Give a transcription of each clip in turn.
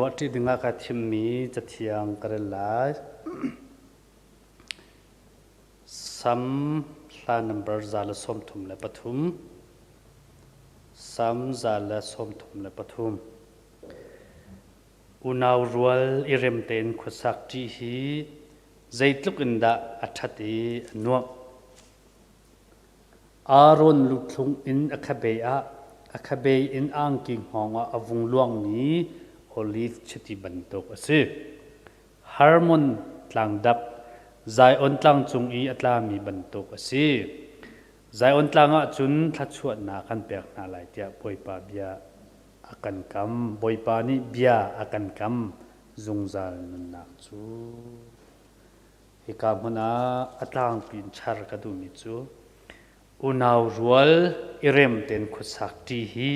Ruahṭi dingah ka thimmi cathiang ka rel lai. Sam hla nambar 133. Sam 133. Unau rual i rem tein khuasak ṭi hi zeitluk in dah a ṭhat i a nuamh. Aaron luthlung in a khabe ah a khabe in angki hngawng ah a vung luangmi oliv chiti bantuk a si. Hermon tlangdap Zion tlang cung i a tlami bantuk a si. Zion tlang ah cun thluachuahnak kan pek hna lai tiah Bawipa bia a kan kam. Bawipa nih bia a kan kam zungzal nunnak cu. Hika hmun ah a tlangpi in char ka duhmi cu unau rual i rem tein khuasak ṭi hi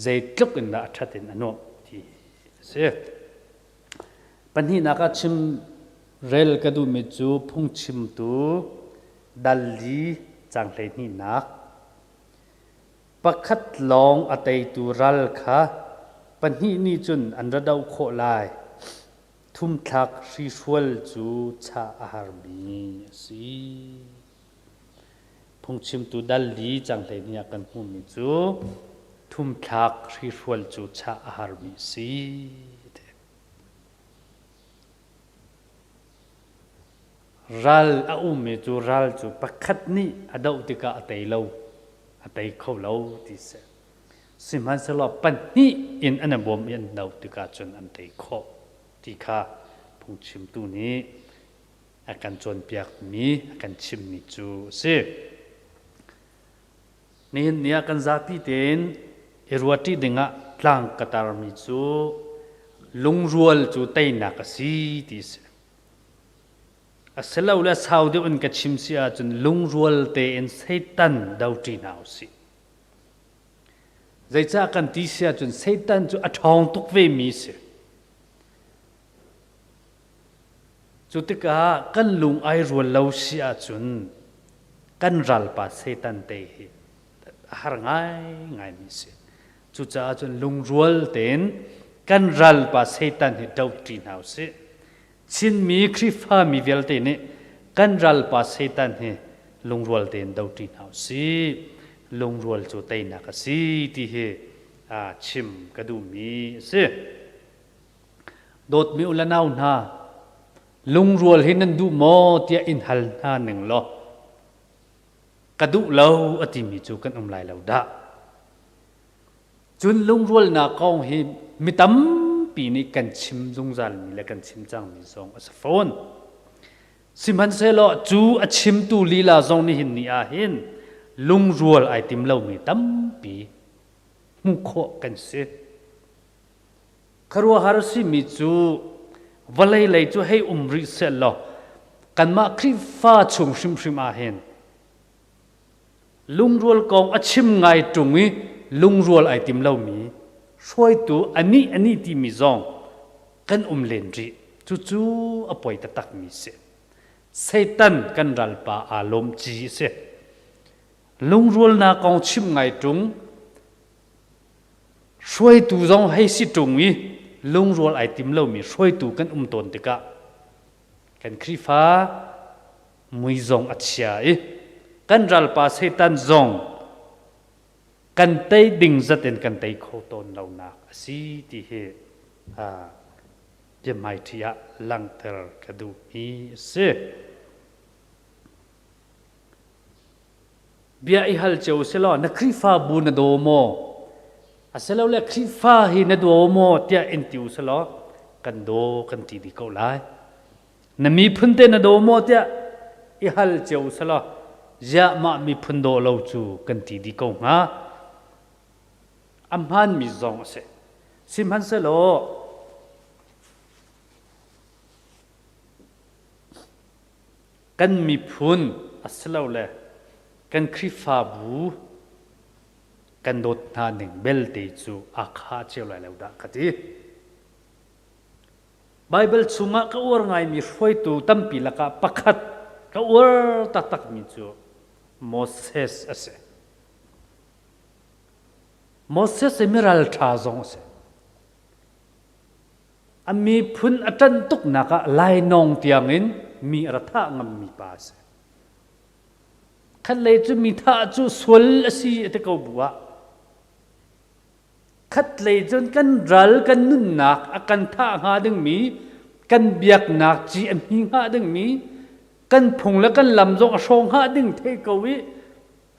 zeitluk in dah a ṭhat in a nuamh ti a si. Pahnihnak ah chim rel ka duhmi cu phungchimtu dal li caang 12nak pakhat lawng a teitu ral kha pahnih nih cun an ra doh khawh lai. Thumthlak hrihrual cu chah a harmi a si. Phungchimtu dal li cang 12 ah kan hmuhmi cu thumthlak hrihrual cu chah a harmi a si. Ral a ummi cu ral cu pakhat nih a doh tikah a tei lo, a tei kho lo ti si. Sihmanhsehlaw pahnih in an i bawm i an do tikah cun an tei khawh ti kha phungchimtu nih a kan cawnpiakmi, a kan chimmi cu a si. Nihin ni ah kan zapi tein i ruahṭi dingah tlang ka tarmi cu lungrual cu teinak a si ti a si. Asilole sau deuh in ka chim si ahcun lungrual tein Satan doṭi hna u sih. Zeicah kan ti si ahcun Satan cu a ṭhawng tuk vemi a si. Cu tikah kan lung ai rual lo si ahcun kan ralpa Satan te hi a har ngaingaimi a si. Cucaah cun lungrual tein kan ralpa Satan hi doṭi hna u sih. Chinmi Khrihfami vialte nih kan ralpa Satan hi lungrual tein doṭi hna u sih. Lungrual cu teinak a si ti hi chim ka duhmi a si. Dawtmi u le nau hna, lungrual hi nan duh maw tiah in hal hna ning law ka duh lo a timi cu kan um lai lo dah. Cun lungrualnak kong hi mi tampi nih kan chim zungzalmi le kan chim cangmi zong a si fawn. Sihmanhsehlaw cu a chimtu lila zong nihin ni ah hin lungrual ai tim lomi tampi hmuh khawh kan si. Khuaruahhar a simi cu vawlei lei cu hei um rih seh law kanmah Khrihfa chung hrimhrim ah hin Lungrual kong a chim ngai ṭung i lungrual ai tim lomi hruaitu anih anih timi zong kan um len rih. Cucu a poi taktakmi si. Satan kan ralpa aa lawm ci a si. Lungrualnak kong chim ngai ṭung, hruaitu zong hei si ṭung i lungrual ai tim lomi hruaitu kan um tawn tikah kan Khrihfa mui zong a chia i kan ralpa Satan zong kan tei ding zat in kan tei kho tawn lonak a si ti hi biahmaiṭhi ah langhter ka duhmi a si. Bia i hal cio silaw na Khrihfabu na daw maw? Asilole Khrihfa hi na daw maw tiah in ti u silaw kan daw kan ti dih ko lai. Na miphun te na daw maw tiah i hal cio selaw ziah mah miphun daw lo cu kan ti dih ko hnga. A hmaanmi zong a si. Sihmanhsehlaw kan miphun asilole kan Khrihfabu kan dawt hna ning belte cu aa khah cio lai lo dah ka ti. Baibal chungah ka uar ngaimi hruaitu tampi lakah pakhat ka uar taktakmi cu Moses a si. Moses hi miral ṭha zong a si. A miphun a ṭanh tuknak ah lainawng tiangin mi a ra thah ngammi pa a si. Khatlei cu mi thah cu sual a si a ti ko bu ah khatlei cun kan ral kan nunnak a kan thah hnga dingmi kan biaknak ci a hmi hnga dingmi kan phung le kan lam zong a hrawng hnga ding thei ko i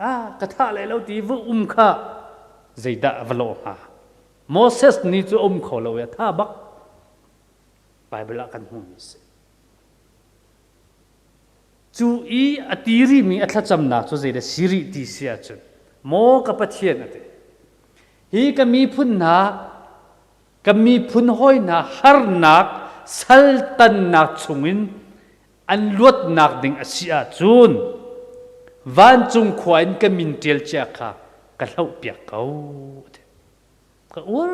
a ka thah lai lo ti va um kha zeidah va lawh hnga? Moses ni cu um kho lo i a tha bak. Bible ah kan hmuhmi si. Cu i a tirimi a thlacamnak cu zeidah si rih ti si ahcun maw ka Pathian a ti. Hi ka miphun hna ka miphun hawi hna harnak saltannak chungin an luatnak ding a si ahcun vancung khua in ka min ṭial cia kha ka hlohpiak ko a ti. Ka uar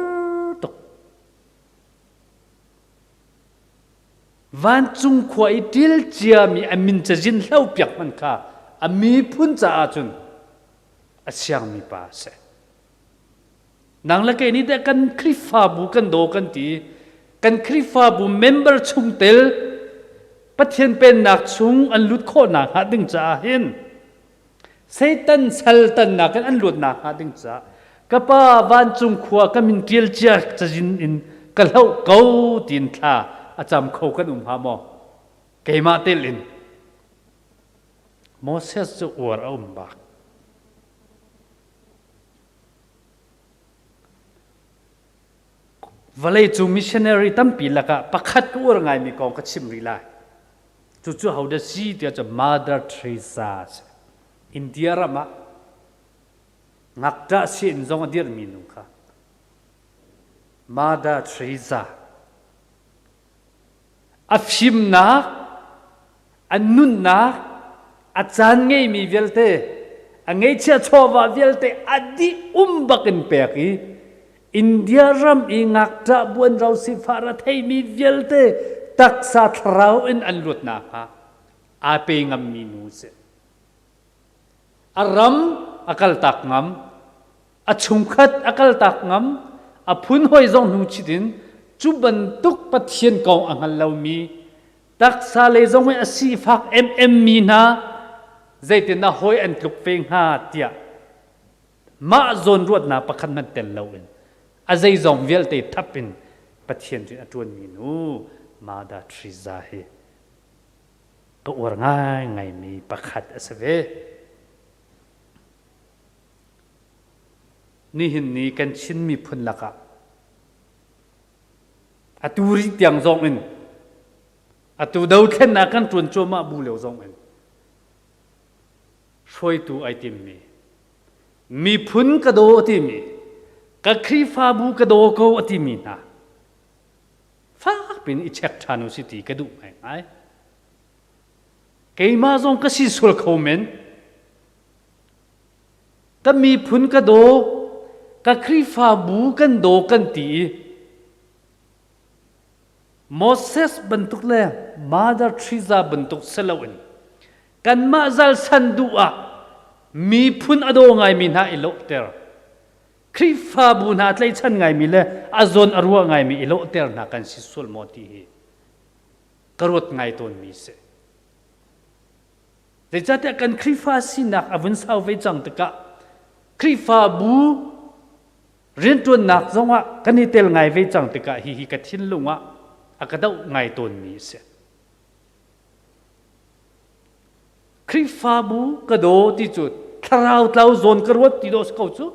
tuk. Vancung khua i ṭil ciami a min cazin hlohpiak hmanh kha a miphun caah cun a siangmi pa a si. Nang le kei nih teh kan Khrihfabu kan daw kan ti. Kan Khrihfabu member chungtel Pathian pennak chung an lut khawhnak hnga ding caah hin Satan saltannak in an luatnak hnga ding caah ka pa vancung khua ka min ṭial cia cazin in ka hloh ko tiin thla a cam kho kan um hnga maw? Keimah tel in Moses cu uar a um bak. Vawleicung missionary tampi lakah pakhat ka uar ngaimi kong ka chim rih lai. Cucu hodah si tiah cun Mother Teresa a si. India ram ah ngakṭah siinn zong a dirhmi nu kha Mother Teresa a fimnak, a nunnak, a caan ngeimi vialte, a ngeihchiah chawva vialte a dih um bak in pek i India ram i ngakṭah buanro sifah ra theimi vialte taksa thlarau in an luat nakhnga aa pe ngammi nu si. A ram a kaltak ngam, a chungkhat a kaltak ngam, a phun hawi zong hnu chit in cu bantuk Pathian kong a hngal lomi taksa lei zong hi a sifak emem mi hna zeitin a hawi an tluk ve hnga tiah mah zawn ruatnak pakhat hmanh tel loin a zeizong vialte thap in Pathian rian a ṭuanmi nu Mother Teresa hi ka uar ngaingaimi pakhat a si ve. Nihin ni kan Chin miphun lakah atu rih tiang zong in atu dothlennak kan ṭuan cuahmah bu lio zong in hruaitu ai timmi miphun ka daw a timi ka Khrihfabu ka daw ko a timi hna fak pin i check ṭhan u si ti ka duh ngaingai. Keimah zong ka si sual kho men. Ka miphun ka daw, ka Khrihfabu kan daw kan ti i Moses bantuk le Mother Teresa bantuk si loin kanmah zalsan duh ah miphun a daw ngaimi hna i lawhter. Khrihfabu hna tlaichan ngaimi le a zawn a ruah ngaimi i lawhter hna kan si sual maw ti hi ka ruat ngai tawnmi si. Zeicahtiah kan Khrihfa sinak a vun sau ve cang tikah Khrihfabu rianṭuannak zongah kan i tel ngai ve cang tikah hihi ka thinlung ah a ka doh ngai tawnmi a si. Khrihfabu ka daw ti cu thlarau tlau zawn ka ruat ti dawh si ko cu.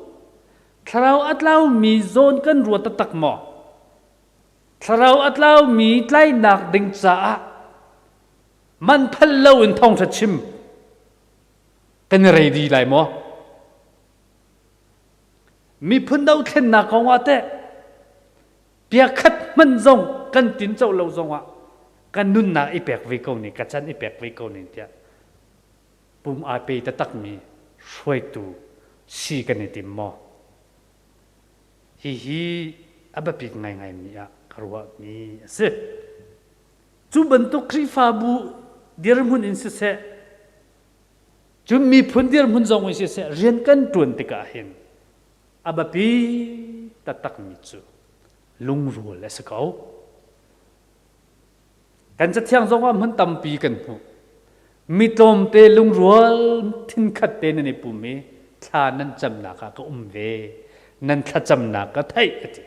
Thlarau a tlaumi zawn kan ruat taktak maw? Thlarau a tlaumi tlainak ding caah man phal lo in thawngṭha chim kan i ready lai maw? Miphun dothlennak kong ah teh piakhat hmanh zong kan tin co lo zong ah kan nunnak i pek ve ko ni ka chan i pek ve ko ni tiah pum aa pe taktakmi hruaitu si kan i tim maw? Hihi a biapit ngaingaimi ah ka ruahmi a si. Cu bantuk Khrihfabu dirhmun in siseh, cun miphun dirhmun zong in siseh, rian kan ṭuan tikah hin a biapi taktakmi cu lungrual a si ko. Kan cathiang zong ah hmun tampi kan hmuh. Mi tlawmte lungrual thinkhat te nan i pum i thla nan camnak ah ka um ve. Nan thlacamnak ka theih a ti.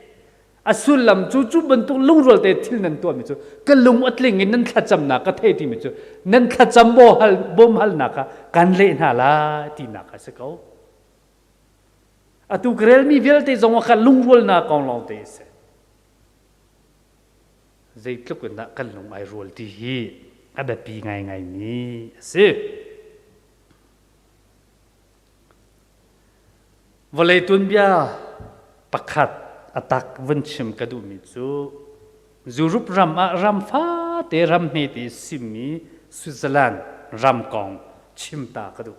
A sullam cu cu bantuk lungrual te thil nan tuahmi cu ka lung a tling in nan thlacamnak ka thei timi cu nan thlacam bawm halnak kha kan leh hna lai tinak a si ko. Atu ka relmi vialte zong ah khan lungrualnak kong lawng te a si. Zeitluk in dah kan lung ai rual ti hi a biapi ngaingaimi a si. Vawlei tuanbia pakhat a tak vun chim ka duhmi cu Europe ram ah ram fate ram hmete simi Switzerland ram kong chim ta ka duh.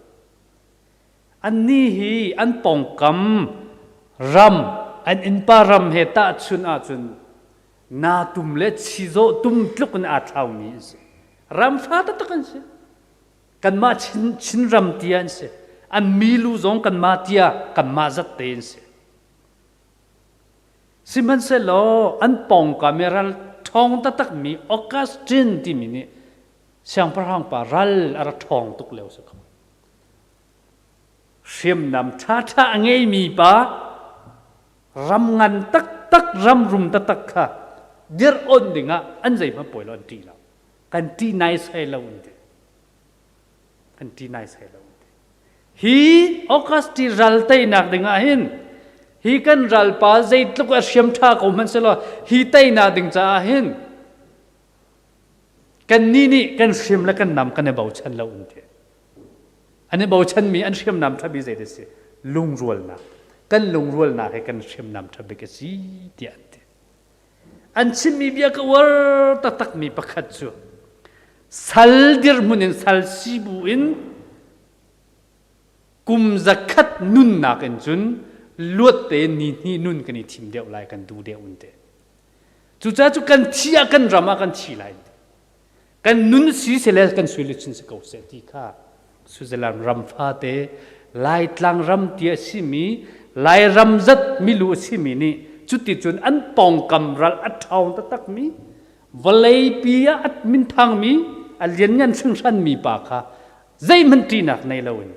Annih hi an pawngkam ram an innpa ram he tahchun ahcun naa tum le chizawh tum tluk in aa thlaumi an si. Ram fa taktak an si. Kanmah Chin, Chinram tia an si. An milu zong kanmah tia kanmah zat te an si. Sihmanhsehlaw an pawngkam i ral ṭhawng taktakmi Augustine timi nih siangpahrang pa ral a ra ṭhawng tuk lio si ko. Hriamnam ṭhaṭha a ngeimi pa ram ngan taktak ram rum taktak kha dirh awnh dingah an zeihmanh pawi lo an ṭih lo. Kan ṭih naisai lo an ti. Kan ṭih naisai lo an ti. Hi August ral teinak dingah hin hi kan ralpa zeitluk a hriam ṭha ko hmanh selaw hi teinak ding caah hin Kannih nih kan hriam le kan nam kan i bochan lo an ti. An i bochanmi an hriamnam ṭha bik zei a si? Lungrualnak. Kan lungrualnak hi kan hriamnam ṭha bik a si tiah an ti. An chimmi bia ka uar taktakmi pakhat cu sal dirhmun in sal si bu in kum zakhat nunnak in cun luat tein ni hnih nun kan i thim deuh lai kan duh deuh an ti. Cucaah cu kan thi ah kan ram ah kan thi lai. Kan nun si sele kan sui chin si ko seh ti kha Switzerland ram fate Laitlang ram ti a simi Lairam zat milu a simi nih cuticun an pawngkam ral a ṭhawng taktakmi vawleipi ah a minthangmi a lianngan hringhranmi pa kha zeihmanh ṭihnak nei loin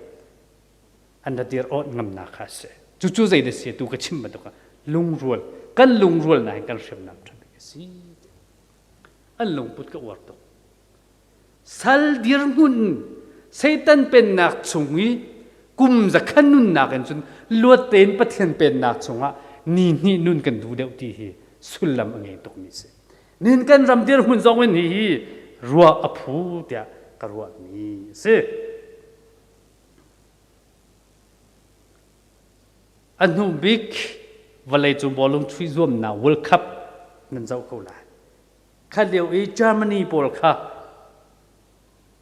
an ra dir awt ngamnak kha a si. Cucu zei dah si tu ka chim bantuk ah lungrual kan lungrual na hin kan hriamnam ṭha bik a si. An lungput ka uar tuk. Sal dirhmun Satan pennak chung i kum zakhan nunnak in cun luat tein Pathian pennak chungah ni hnih nun kan duh deuh ti hi sullam a ngei tukmi si. Nihin kan ram dirhmun zong in hi ruah a phu tiah ka ruahmi a si. A hnu bik vawleicung bawlung chuih zuamnak World Cup nan zoh ko lai. Kha lio i Germany pawl kha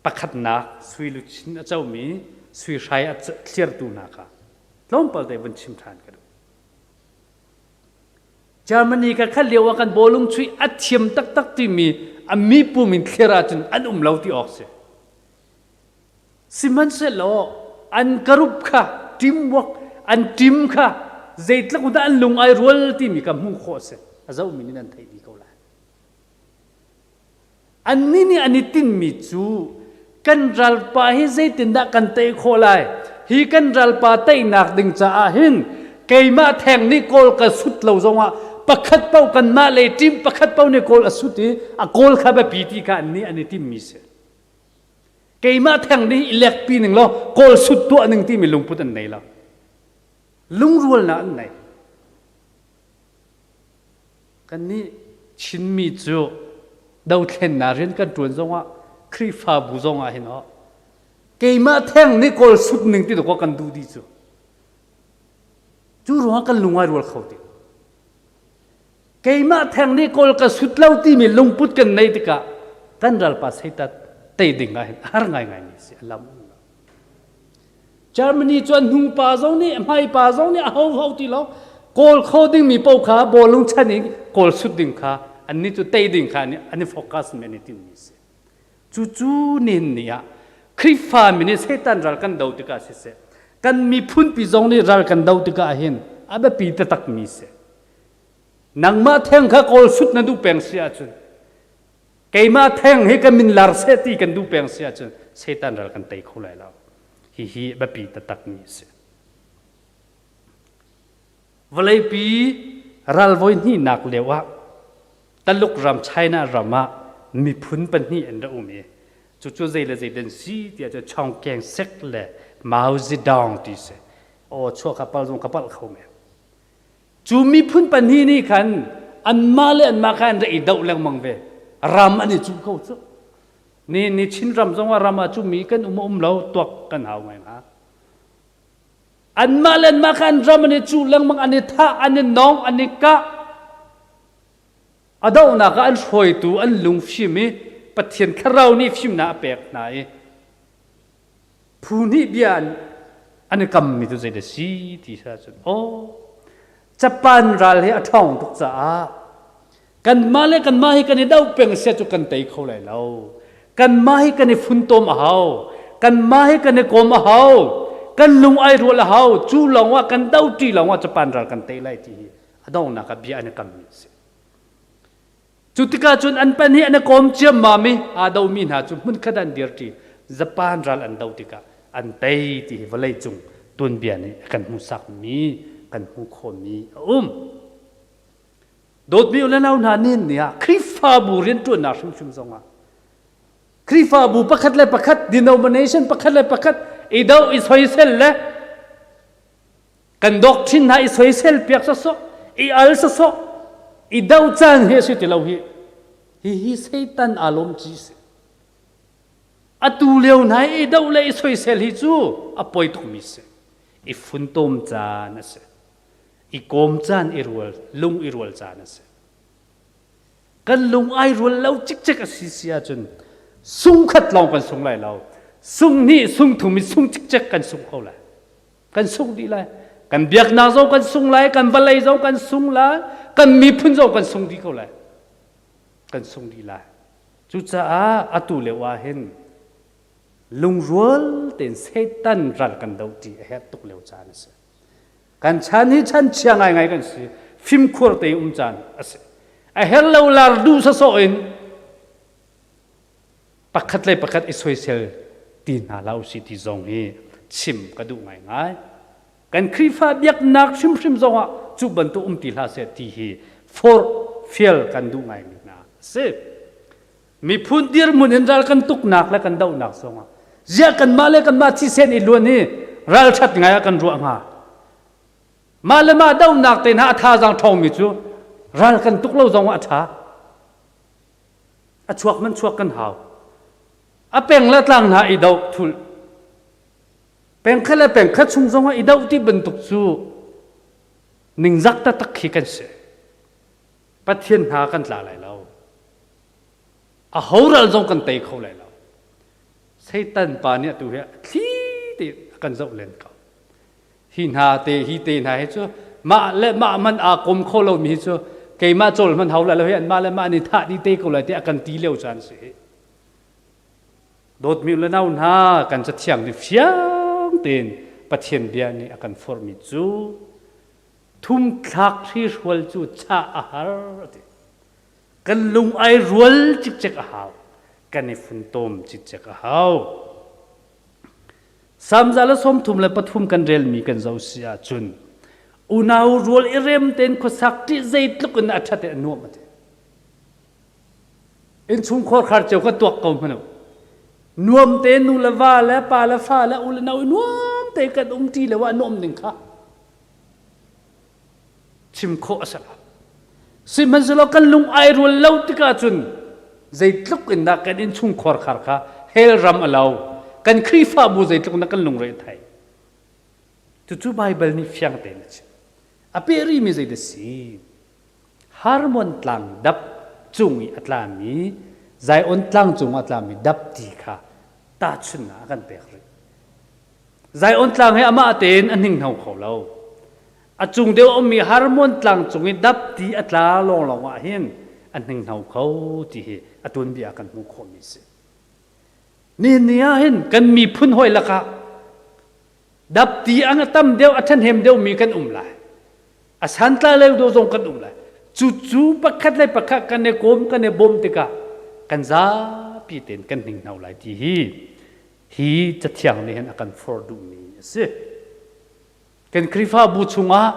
pakhatnak sui luchin a comi sui hrai a thlirtu hna kha tlawmpal te vun chim ṭhan ka duh. Germany ka kha lio ah kan bawlung chuih a thiam taktak timi a mipum in thlir ahcun an um lo ti awk si. Sihmanhsehlaw an karup kha teamwork an team kha zeitluk dah an lung ai rual timi kha hmuh khawh a si. A zohmi nih nan theih dih ko lai. Annih nih an i tinhmi cu kan ralpa hi zeitindah kan tei khawh lai? Hi kan ralpa teinak ding caah hin keimah theng nih kawl ka sut lo zongah pakhat paoh kanmah lei team pakhat paoh nih kawl a sut i a kawl kha biapi ti kha annih an i timmi si. Keimah theng nih i lekpi ning law kawl sut tuah ning timi lungput an nei lo. Lungrualnak an nei. Kannih Chinmi cu dothlennak rian kan ṭuan zongah Khrihfabu zongah hin oh keimah theng nih kawl sut ning ti dawk kan duh dih cu. Cu ruangah kan lung ai rual kho ti. Keimah theng nih kawl ka sut lo timi lungput kan neih tikah kan ralpa seitat tei ding ah hin a har ngaingai mi si a lam. Germany cu an hnu pa zong nih hmai pa zong nih a ho ho ti lo kawl kho ding mi paoh kha bawlung chan in kawl sut ding kha annih cu tei ding kha an i focus mi an i tim mi si. Cucu nihin ni ah Khrihfa mi nih Satan ral kan do tikah siseh kan miphun pi zong nih ral kan do tikah hin a biapi taktak mi si. Nangmah theng kha kawl sut na duh peng si ahcun Keimah theng hi ka min lar seh ti kan duh peng si ahcun Satan ral kan tei kho lai lo. Hihi biapi taktakmi a si. Vawleipi ral voi hnihnak lio ah Taluk ram China ram ah miphun pahnih an ra um i cucu zei le zei den si tiah cu Chong Keng Sek le Mao Zedong ti si. Aw chuah kha pal zong ka palh kho men. Cu miphun pahnih nih khan anmah le anmah kha an ra i doh lengmang ve. Ram an i cuh ko cu. Ni ni Chin ram zong ah ram ah cu mi kan um um lo tuak kan hau ngai hna. Anmah le anmah kha an ram an i cuh lengmang, an i thah, an i nawng, an i kah. A dohnak ah an hruaitu an lungfim i Pathian thlarau nih fimnak a pek hna i phu hnih bia an i kammi cu zei dah si ti si ahcun aw Japan ral hi a ṭhawng tuk caah kanmah le kanmah hi kan i doh peng sia cu kan tei kho lai lo. Kanmah hi kan i funtom a hau. Kanmah hi kan i kawm a hau. Kan lung ai rual a hau. Cu lawng ah kan do ṭi lawng ah Japan ral kan tei lai ti hi a donghnak ah bia an i kammi a si. Cu tikah cun an pan hi an i kawm ciammam i aa domi hna cu hmunkhat an dirṭi. Japan ral an do tikah an tei ti hi vawleicung tuanbia nih a kan hmuhsakmi kan hmuh khawhmi a um. Dawtmi u le nau hna nin ni ah Khrihfabu rianṭuannak hrimhrim zongah Khrihfabu pakhat le pakhat denomination pakhat le pakhat i do i soisel le kan doctrine hna i soisel piak sawsawh i al sawsawh i do caan hi a si ti lo hi hihi Satan aa lawm ci si atu lio hna i do le i soisel hi cu a poi tukmi si i funtom caan a si i kawm caan i rual lung i rual caan a si kan lung ai rual lo cikcek a si si ahcun sung khat lawng kan sung lai lo sung hnih sung thum i sung cikcek kan sung kho lai kan sung dih lai kan biaknak zong kan sung lai kan vawlei zong kan sung lai kan miphun zong kan sung dih ko lai kan sung dih lai cucaah atu lio ah hin lungrual tein Satan ral kan do ti a herh tuk lio caan a si kan chan hi chan chia ngaingai kan si fimkhur te um caan a si a her lo lar duh sawsawh in pakhat le pakhat i soisel ti hna hlah usih ti zong hi chim ka duh ngaingai. Kan Khrihfa biaknak hrimhrim zongah cu bantuk um ti hlah seh ti hi forh fial kan duh ngaimi hna a si. Miphun dirhmun in ral kan tuknak le kan dohnak zongah ziah kanmah le kanmah thisen i luan hi ralṭhat ngai ah kan ruah hnga. Mah le mah dohnak te hna a thazaang ṭhawngmi cu ral kan tuk lo zongah a ṭha. A chuak man chuak kan hau. A peng le tlang hna i doh thul. Peng khat le peng khat chung zongah i doh ti bantuk cu ningzak taktak khi kan si. Pathian hna kan tla lai lo. A ho ral zong kan tei kho lai lo. Satan pa nih atu hi thli te a kan zoh len ko. Hi hna te hi te hna hi cu mah le mah man aa kom kho lomi hi cu keimah cawl hman hau lai lo hi an mah le mah nih thah dih te ko lai tiah a kan ti lio caan si. Dawtmi le nau hna kan cathiang nih fiang tein Pathian bia nih a kan forhmi cu thumthlak hrihrual cu chah a har a ti. Kan lung ai rual cikcek a hau. Kan i funtom cikcek a hau. Salm 133 kan relmi kan zoh si ahcun unau rual i rem tein khuasak ṭih zeitluk in a ṭhat i a nuam a ti. Innchungkhar khar cio ka tuak ko hmanh u. Nuam te nu le va le pa le fa le u le nau i nuam te kan um ṭi le wa nuam ning kha chim khawh a si lo. Sihmanhsehlaw kan lung ai rual lo tikah cun zeitluk in dah kan innchungkhar khar kha hell ram a lo. Kan Khrihfabu zeitluk in dah kan lungre a thei. Cucu Baibal nih fiang tein a chim. A peh rihmi zeidah si? Harmon tlang dap cung i a tlami Zion tlang cung a tlami dap ti kha tahchunhnak a kan pek rih. Zion tlang hi amah tein a hninghno kho lo. A cung deuh a ummi Harmon tlang cung i dap ti a tla lawnglawng ah hin a hninghno kho ti hi a tuanbia kan hmuh khawhmi a si. Nihin ni ah hin kan miphun hawi lakah dapti ang a tam deuh a ṭhahnem deuhmi kan um lai. A santlai lo deuh zong kan um lai. Cucu pakhat le pakhat kan i kawm kan i bawm tikah kan zapi tein kan hninghno lai ti hi hi cathiang nih hin a kan forh duhmi a si. Kan Khrihfabu chungah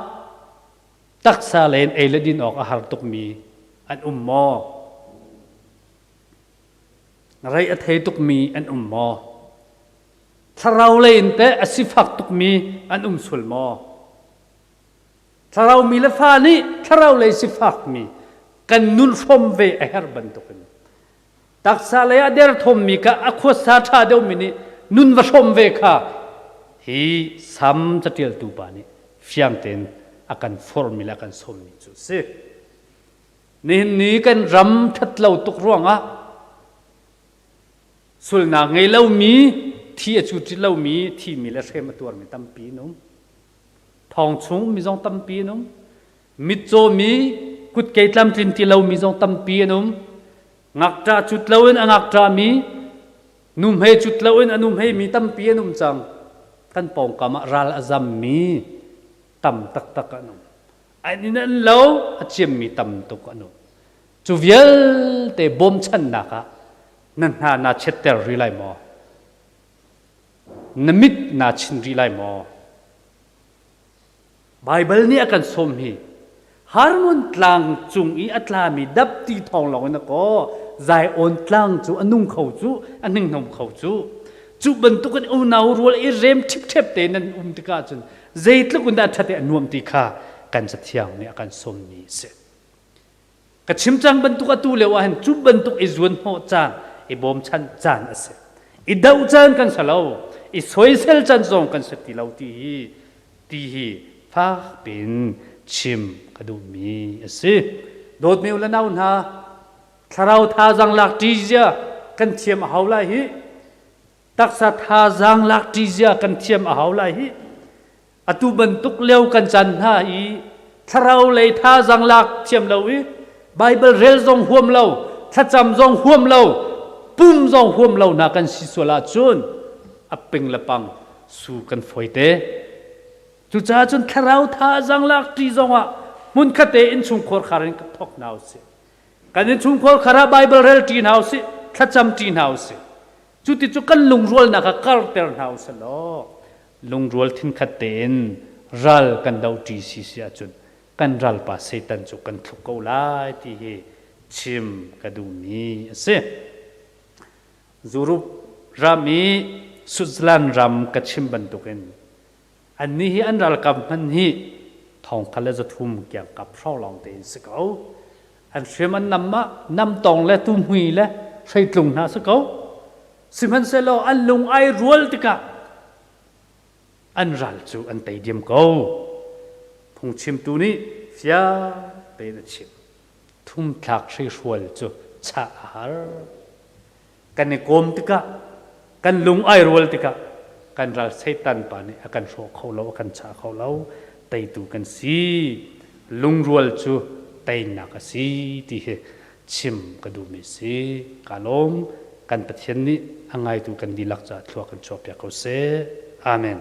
taksa len ei le din awk a har tukmi an um maw? Rei a thei tukmi an um maw? Thlarau lei in teh a sifak tukmi an um sual maw? Thlarau mi le fa nih thlarau lei sifakmi kan nun hrawm ve a herh bantukin taksa lei a derthawmmi kha a khuasa ṭha deuhmi nih nun va hrawm ve kha hi sam caṭialtu pa nih fiang tein a kan forhmi le a kan sawmmi cu a si. Nihin ni kan ram ṭhat lo tuk ruangah sulnak ngei lomi thi a cu lomi thimi le hrem a tuarmi tampi an um. Thong chung mi zong tampi an um. Mitcaw mi kutkei tlamtlin ti lomi zong tampi an um. Ngakṭah cut loin a ngakṭah mi nuhmei cut loin a nuhmei mi tampi an um cang. Kan pawngkam ah ral a zam mi tam taktak an um. An inn an lo a ciammi tam tuk an um. Cu vialte bawmchannak ah na hna naa chiatter rih lai maw? Na mit naa chin rih lai maw? Baibal nih a kan sawm hi Harmon tlang cung i a tlami dapti thawng lawng in a kaw Zion tlang cu a nung kho cu a hninghno kho cu cu bantukin unau rual i rem ṭhipṭhep te nan um tikah cun zeitluk in dah ṭhat i a nuam ti kha kan cathiang nih a kan sawmmi a si. Ka chim cang bantuk atu lio ah hin cu bantuk i zuan hnawh caan, i bawmchan caan a si. I doh caan kan si lo, i soisel caan zong kan si ti lo ti hi ti hi fak piin chim ka duhmi a si. Dawtmi u le nau hna, thlarau thazaang lak ṭi zia kan thiam a hau lai hi. Taksa thazaang lak ṭi zia kan thiam a hau lai hi. Atu bantuk lio kan caan hna i thlarau lei thazaang lak thiam lo i Baibal rel zong huam lo, thlacam zong huam lo, pum zong huam lo hna kan si sual ahcun a ping le pang su kan fawi te. Cucaah cun thlarau thazaang lak ṭi zongah hmunkhat te innchungkhar khar in thok hna usih. Kan innchungkhar khar ah Baibal rel ṭi hna usih, thlacam ṭi hna usih. Cuti cu kan lungrualnak ah karter hna usih law lungrual thinkhat tein ral kan do ṭi si si ahcun kan ralpa Satan cu kan thluk ko lai ti hi chim ka duhmi a si. Zurup ram i Switzerland ram ka chim bantukin annih hi an ralkap hman hi thong khat le 300 kiangkap hrawng lawng tein si ko. An hriam an nam ah namtong le tuhmui le hreitlung hna si ko. Sihmanhsehlaw an lung ai rual tikah an ral cu an tei diam ko. Phungchimtu nih fiang tein a chim. Thumthlak hrihrual cu chah a har. Kan i kawm tikah, kan lung ai rual tikah kan ral Satan pa nih a kan hrawh kho lo, a kan chah kho lo. Teitu kan si. Lungrual cu teinak a si ti hi chim ka duhmi si. Ka lawm. Kan Pathian nih a ngaitu kan dihlak caah thlua kan chuahpiak ko seh. Amen.